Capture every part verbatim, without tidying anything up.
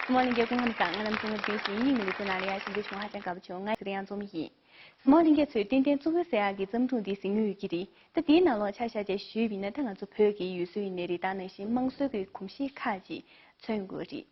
སྲིད་མོ་ལྷན་རྒྱས་སྐུ་ཁམས་བཟང་། ང་རྣམ་ཚོ་ངར་འཛིན་ཞིང་དབྱིངས་ནས་ལེགས་གསོལ་གནང་ལ་ཡ། ཞིང་ཆེན་བྱུང་ཧ་ཅང་དགའ་པོ་བྱུང་། ང་ཚེ་རིང་ཨ་ཚོགས་མི་ཡིན། སྲིད་མོ་ལྷན་རྒྱས་ཚོས་ཏན་ཏན་ཙོག་གེ་ཟེར་ཡག་གི་བརྩམས་སྒྲུང་འདི་གཟིགས་མྱོང་ཡོད་ཀྱི་རེད། ད་དེའི་ནང་ལོགས་ཆ་བཞག་བྱས་ཞུས་པ་ཡིན་ན། ད་ང་ཚོ་བོད་ཀྱི་ཡུལ་སྲོལ་ཡིན་ནའི་རེད། ད་ནང་བཞིན་དམངས་སྲོལ་གྱི་གོམས་གཤིས་ཁག་ཅིག་མཚོན་དགོས་རེད།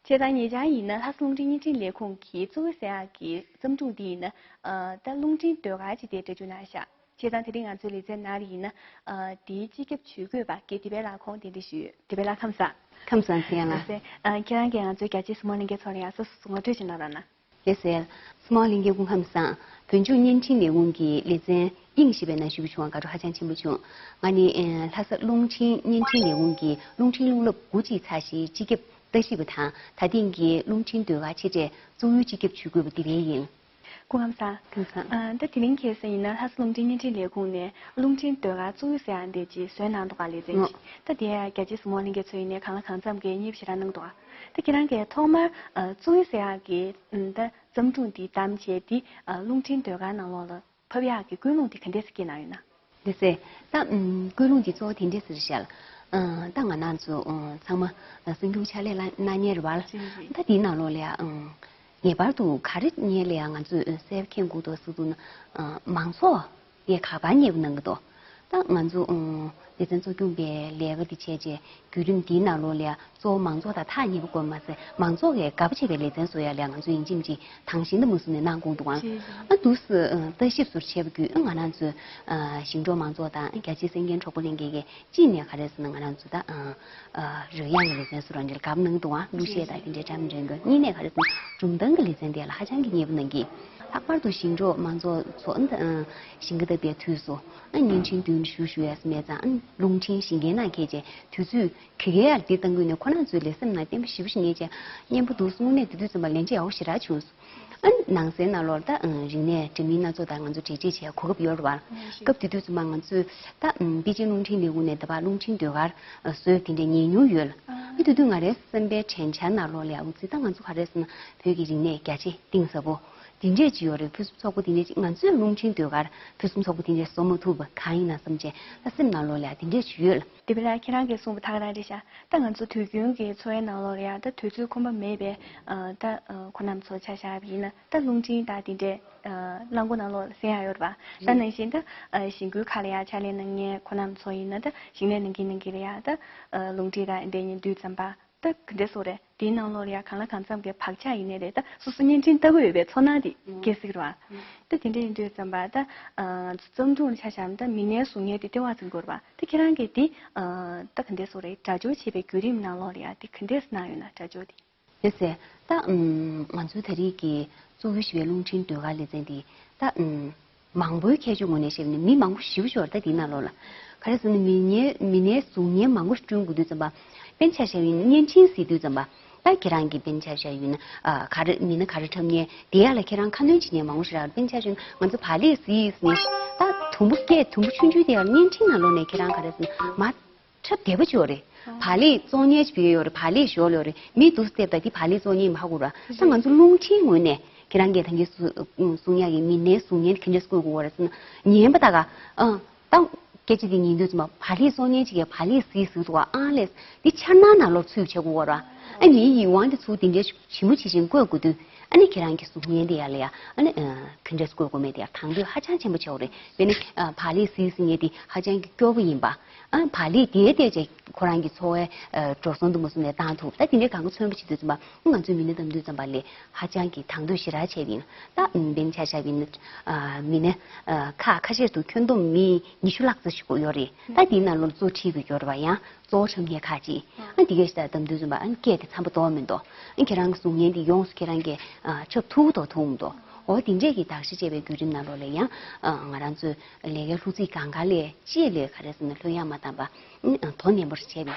བྱས་ཙང་ཉེ་ཆར་ཡིན་ན་ལྷ་ས་རླུང་འཕྲིན་བརྙན་འཕྲིན་ལས་ཁུངས་ཀྱིས་ཙོག་གེ་ཟེར་ཡག་གི་བརྩམས་སྒྲུང་འདི་ཡིན་ན། ཨ། ད་རླུང་འཕྲིན་ཟློས་གར་ཅིག་དེ་སྒྲ་སྒྱུར་གནང་ཤག་བྱས་ཙང་དེ་རིང་ང་ཚོའི་ལེ་ཚན་ནང་ལ་ཡིན་ན། ཨ། དེའི་སྤྱི་ཁྱབ་ཇུས་འགོད་པ་དགེ་བདེ་བའི་ལགས་ཁོང་གདན་འདྲེན་ཞུས་ཡོད། བདེ་བའི་ལགས་ཁམས་བཟང་། ཁམས་བཟང་ཚེ་རིང་ལགས། ལགས་སེ། ཨ། ཁྱེད་རང་གིས་ང་ཚོའི་རྒྱ་ཆེའི་སྲིད་མོ་ལྷན་རྒྱས་ཚོ་ལ་ཡང་སོ་སོ་ངོ་སྤྲོད་ཅིག་གནང་རོགས་གནང་། ལགས་སེ། སྲིད་མོ་ལྷན་རྒྱས་སྐུ་ཁམས་བཟང་། བོད་ལྗོངས་བརྙན་འཕྲིན་ལས་ཁུངས་ཀྱི་ལེ་ཚན་དབྱིངས་ཞེས་པའི་ནང་ཞུགས་པ་བྱུང་བ་དགའ་སྤྲོ་ཧ་ཅང་ཆེན་པོ་བྱུང་། ང་ནི། ཨ། ལྷ་ས་རླུང་འཕྲིན་བརྙན་འཕྲིན་ལས་ཁུངས་ཀྱི་རླུང་འཕྲིན་རླུང་རླབས་དགུ་གཅིག་ཚགས་གཞིའི་སྤྱི་ཁྱབ་བརྟག་ཞིབ་པ་དང་། ད་ཐེངས་ཀྱི་རླུང་འཕྲིན་ཟློས་གར་ཆེ་གྲས་གཙོ་བོའི་སྤྱི་ཁྱབ་ཇུས་འགོད་པ་བདེ་བའི་ཡིན། སྐུ་ཁམས་བཟང་། ཁམས་བཟང་། ཨ། ད་དེ་རིང་ཁ་སང་ཡིན་ན་ལྷ་ས་རླུང་འཕྲིན་བརྙན་འཕྲིན་ལས་ཁུངས་ནས་རླུང་འཕྲིན་ཟློས་གར་ཙོག་གེ་ཟེར་ཡག་འདི་ཅིག་བཟོས་གནང་འདུག་ག་ལེ་ཚན་ཅིག་ཨོ། ད་དེ་ཡང་རྒྱ་ཆེའི་སྲིད་མོ་ལྷན་རྒྱས་ཚོ་ཡིན་ནའི་གང་ལ་གང་འཚམ་གྱིས་མཉེས་པོ་ཞེ་དྲག་གནང་འདུག་ག་ད་ཁྱེད་རང་གིས་ཐོག་མར། ཨ། ཙོག་གེ་ཟེར་ཡག་གི། ཨ། ད་བརྩམས་སྒྲུང་འདི་བདམས་བྱས་ཏེ། ཨ། རླུང་འཕྲིན་ཟློས་གར་ནང་ལོགས་ལ་ཕབ་ཡག་གི་ཀུན་སློང་དེ་ག་འདྲས་སེ་སྐྱེས་གནང་ཡོད་ན། ལགས་སེ། ད། ཨམ། ཀུན་སློང་འདི་གཙོ་བོ་དེ་འདྲས་སེ་རེད་ཤག་ཨ། ད་ང་རང་ཚོ། ཨ། ཚང་མ་གསར་འགྱུར་ཕྱག་ལས་གནང་མཁན་རེད་པ། ད་དེའི་ནང་ལོགས་ལ་ཡ། ཨ། ངེས་པར་དུ་ག་རེ་ཉན་ལ་ཡ་ང་ཚོས་གསལ་པོ་མཁྱེན་དགོས་འདུག་ཟེར་དུས་ན། ཨ། མང་ཚོགས་ངས་ག་པར་མཉེས་པོ་གནང་གི་འདུག་ད་ང་ཚོ། ཨ། སྡེ་ཚན་གཙོ་སྐྱོང་པའི་ལས་ཀ་འདི་བྱས་རྗེས་བརྒྱུད་རིམ་འདིའི་ནང་ལོགས་ལ་ཡ་གཙོ་བོ་མང་ཚོགས་དང་ཐག་ཉེ་པོ་དགོས་མ་ཟད། མང་ཚོགས་ཀྱིས་དགའ་པོ་བྱེད་པའི་ལེ་ཚན་བཟོ་ཡ་ལ་ཡ་ང་ཚོ་ཡིན་གཅིག་མིན་གཅིག་དང་ཞིང་དུ་མུ་སུ་ནས་གནང་དགོས་འདུག་ཨང་། ཨ། འདུག་སེ། ཨ། ལྟ་ཞིབ་ཚུར་བྱས་པ་བརྒྱུད། ཨ། ང་རང་ཚོའི། ཨ། ཞིང་འབྲོག་མང་ཚོགས་དང་རྒྱ་ཆེའི་གསན་མཁན་གྲོགས་པོ་ལྷན་རྒྱས་ཀྱིས་གཅིག་ནས་ག་རེ་ཟེར་ན་ང་རང་ཚོ་ད། ཨ། ཨ། རོལ་དབྱངས་ཀྱི་ལེ་ཚན་སུ་རང་འདྲ་དགའ་པོ་གནང་འདུག་ཨང་། གླུ་གཞས་དང་དེ་འདྲའི་འདྲ་མི་འདྲ་གི། གཉིས་ནས་ག་རེ་ཟེར་ན་སྒྲུང་གཏམ་གྱི་ལེ་ཚན་དེ་ལ་ཧ་ཅང་གི་མཉེས་པོ་གནང་གི། ལྷག་པར་དུ་ཞིང་འབྲོག་མང་ཚོགས་ཚོ། ཨ། ཞིང་ཁ་བཏབ་པའི་དུས་སུ། ཨ། བརྙན་འཕྲིན་མདུན་ཞུགས་ཞུ་ཡས་མེད་ཙང་། ཨ། རླུང་འཕྲིན་བཞེངས་མཁན་ནང་འཁེལ་བྱས་དུས་ཚོད་ག་གེ་ཡར་འདི་བཏང་དགོས་ནས་ཁོ་རང་ཚོའི་ལས་སེམས་ནང་བརྟན་པོ་ཞེ་པོ་ཞིག་རྙེད་བྱས་སྙན་པོ་འདུག་དངོས་གནས་དེ་དུས་ཙམ་པ་ལན་ཆ་ཡག་པོ་ཞེ་དྲག་བྱུང་སོང་། ཨ། ནང་སའི་ནང་ལོགས་ད། ཨ། རིག་གནས་འདྲ་མིན་སྣ་ཚོགས་དང་ང་ཚོ་འབྲེལ་འདྲིས་བྱེད་གོ་སྐབས་ཡོད་རེད་པ། སྐབས་དེ་དུས་ཙམ་པ་ང་ཚོས་ད། ཨ། པེ་ཅིན་རླུང་འཕྲིན་ལས་ཁུངས་ནས་ད་བར་རླུང་འཕྲིན་ཟློས་གར་བཟོས་དེ་འདྲ་ཉན་མྱོང་ཡོད་ལ། ཨ། དེ་དུས་ང་རའི་སེམས་པའི་དྲན་འཆར་ནང་ལོགས་ལ་ཡ། འོ་ཙི། ད་ང་ཚོ་ག་རེ་ཟེར་ན་བོད་ཀྱི་རིག་གནས་རྒྱ་ཆེ་གཏིང་ཟབ་པོ་དེ་འདྲས་ཅིག་ཡོད་རེད། ཕུན་སུམ་ཚོགས་པོ་དེ་འདྲས་ཅིག་ང་ཚོས་རླུང་འཕྲིན་ཟློས་གར་ཕུན་སུམ་ཚོགས་པོ་དེ་འདྲས་བཟོ་མ་ཐུབ་པ་གང་ཡིན་ན་བསམ་བྱས། ད་སེམས་ནང་ལོགས་ལ་ཡ་དེ་འདྲས་ཅིག་ཡོད་ལ། དེ་བས་ལ་ཁྱེད་རང་གིས་གསུངས་པ་ད་ག་རང་རེད་ཤག་ད་ང་ཚོ་དུས་རྒྱུན་གྱི་འཚོ་བའི་ནང་ལོགས་ལ་ཡ། ད་དུས་ཚོད་ཁོམ་པ་མེད་པའི། ཨ། ད། ཨ། ཁོ་རྣམ་ཚོ་ཆ་བཞག་པ་ཡིན་ན་ད་རླུང་འཕྲིན་དང་དེ་འདྲའི། ཨ། རླངས་འཁོར་ནང་ལོགས་ལ་གསན་ཡག་ཡོད་རེད་པ། ད་ནང་བཞིན་ད། ཨ། ཞིང་ཁུལ་ཁག་ལ་ཡ་ཕྱག་ལས་གནང་མཁན་ཁོ་རྣམ་ཚོ་ཡིན་ན་ད་ཞིང་ལས་གནང་གིན་གནང་གིན་ལ་ཡ། ད། ཨ། རླུང་འཕྲིན་དང་དེ་འདྲ་ཉན་དུས་ཙམ་པ། ད་ག་འདྲ་སོ་རེད། དེའི་ནང་ལོགས་ལ་ཡ་གང་ལ་གང་འཚམ་གྱི་བག་ཆགས་ཡིན་ནའི་རེད། ད་སོ་སོ་བརྙན་འཕྲིན་ལྟ་གི་ཡོད་པའི་ཚོར་སྣང་དེ་སྐྱེ་སྲིད་རེད་པ། ད་དེ་འདྲ་ཡིན་དུས་ཙམ་པ་ད། ཨ། ང་ཚོ་བརྩམས་སྒྲུང་ཆ་བཞག་ན་ད་མི་སྣའི་གཟུགས་བརྙན་དེ་ལྟེ་བར་འཛིན་དགོས་རེད་པ། ད་ཁྱེད་རང་གིས་དེ། ཨ། ད་ག་འདྲ་སོ་རེད། སྒྲ་སྦྱོར་བྱེད་པའི་བརྒྱུད་རིམ་ནང་ལོགས་ལ་ཡ་དེ་ག་འདྲ་གནང་ཡོད་ན། སྒྲ་སྦྱོར་དེ། ལགས་སེ། ད། ཨམ། ང་ཚོའི་ད་རེས་ཀྱི་གཙོ་བོ་ཞེས་པའི་རླུང་འཕྲིན་ཟློས་གར་ལེ་ཚན་འདི་ད། ཨམ། མང་པོའི་ཁྱད་ཆོས་ངོས་ནས་བཤད་ན་མི་མང་པོ་ཞེ་པོ་ཅིག་ཡོད་རེད། ད་དེའི་ནང་ལོགས་ལ་ག་རེ་ཟེར་ན་མི་སྣའི་མི་སྣའི་གཟུགས་བརྙན་མང་པོ་ཞིག་བསྐྲུན་དགོས་དུས་ཙམ་པ། དཔེར་ན་ཆ་བཞག་ཡིན་ན་བརྙན་འཕྲིན་ཟེར་དུས་ཙམ་པ། ད་ཁྱེད་རང་གིས་དཔེར་ན་ཆ་བཞག་ཡིན་ན། ཨ། ག་རེ་མི་སྣ་ག་རེ་འཁྲབ་མཁན་དེ་ཡ་ལ་ཁྱེད་རང་ཁ་སྣོན་བྱེད་མཁན་མང་པོ་ཞིག་རག་རེད། དཔེར་ན་ཆ་བཞག་ཡིན་ན་ང་ཚོ་བག་ལེབ་ཟེར་ཡིན་ཟེར་ནས། ད་དུམ་བུ་སྐད་དུམ་བུ་ཆུང་ཆུང་དེ་ཡ་ལ་བརྙན་འཕྲིན་ནང་ལོགས་ནས་ཁྱེད་རང་ག་རེ་ཟེར་ན་མར་འཁྲབ་བདེ་པོ་ཅིག་ཡོད་རེད། བག་ལེབ་བཙོང་མཁན་ཅིག་ཕ་གི་ཡོད་རེད། བག་ལེབ་ཞོར་ལ་ཡོད་རེད། མི་འདུག་སེ་སླེབས་ད་དེ་བག་ལེབ་བཙོང་མཁན་ཡིན་པ་ཧ་གོ་ར། ད་ང་ཚོ་རླུང་འཕྲིན་ངོས་ནས་ཁྱེད་རང་གིས་ད་གིན་གསུང་གསུང་ཡག་གི་མི་སྣའི་གཟུགས་བརྙན་དེ་ག་འདྲས་བཀོད་དགོས་རེད་ཟེར་ན། ཉན་པ་ད་ག་ཨ། ད་སྐད་ཆ་དེ་ཉན་དུས་ཙམ་པ་བག་ལེབ་བཙོང་མཁན་ཅིག་གིས་བག་ལེབ་ཟེར་ཟེར་འདུག་ག་ཨང་ལས། དེ་འཆར་སྣང་ནང་ལོགས་ཚུད་བྱེད་དགོས་ར། ཨ་ནི་ཡིད་དབང་དེ་ཚུར་དེ་འདྲས་ཞིབ་མོ་ཇི་བཞིན་བཀོད་དགོས་དུས། ཨ་ནི་ཁྱེད་རང་གི་གཟུགས་བརྙན་དེ་ཡ་ལ་ཡ། ཨ་ནི། ཨ། ག་འདྲས་བཀོད་དགོས་མེད་དེ་ཡ་དང་དོད་ཧ་ཅང་ཆེན་པོ་ཆགས་རེད། དཔེར་ན། ཨ། བག་ལེབ་ཟེར་ཟེར་མཁན་དེ་ཧ་ཅང་གི་སྐྱོ་པོ་ཡིན་པ། ཨ། བག་ལེབ་དེའི་སྟེང་བྱས་ཁོ་རང་གི་འཚོ་བའི། ཨ། འགྲོ་སོང་དུ་མ་བཟུང་ནས་བཏང་ཐུབ། ད་དེ་འདྲའི་གང་ག་མཚོན་པ་བྱེད་དུས་ཙམ་པ། ང་ཚོའི་མི་སྣ་བདམས་དུས་ཙམ་པ་ལ་ཧ་ཅང་གི་དང་དོད་ཞེ་དྲག་བྱས་ཡིན། ད་དཔེར་ན་ཆ་བཞག་ཡིན་ན། ཨ། མི་སྣ། ཨ། ཁག་ཁ་ཤས་དུ་ཁྱོན་བསྡོམས་མི་ཉི་ཤུ་ལྷག་ཙམ་ཞིག་ཡོད་རེད། ད་དེའི་ནང་ལོགས་གཙོ་ཁྲིད་དགོས་ཡོད་རེད་པ། ཡང་གཙོ་བོ་འཁྲབ་མཁན་ཁག་ཅིག་ཨ། དེ་གས་ཞིག་ད་བདམས་དུས་ཙམ་པ། ཨ། སྐད་དེ་འཚམ་པོ་འདུག་མི་འདུག་ཨ། ཁྱེད་རང་གི་གཟུགས་བརྙན་དེ་ཡོངས་སུ་ཁྱེད་རང་གིས། ཨ། འཁྲབ་ཐུབ་འདུག་ཐུབ་མི་འདུག་འོ་དེ་འདྲས་ཀྱི་བརྟག་ཞིབ་བྱས་པའི་བརྒྱུད་རིམ་ནང་ལོགས་ལ་ཡང་། ཨ། ང་རང་ཚོའི་ལས་ཀའི་ལྷུ་ཚིགས་སྒང་ག་ལ་ཅིག་ལ་ག་རེ་ཟེར་ན་ལྷོད་ཡངས་མ་བཏང་པ། ཨ། དོ་ནན་པོ་ཞིག་བྱས་པའི།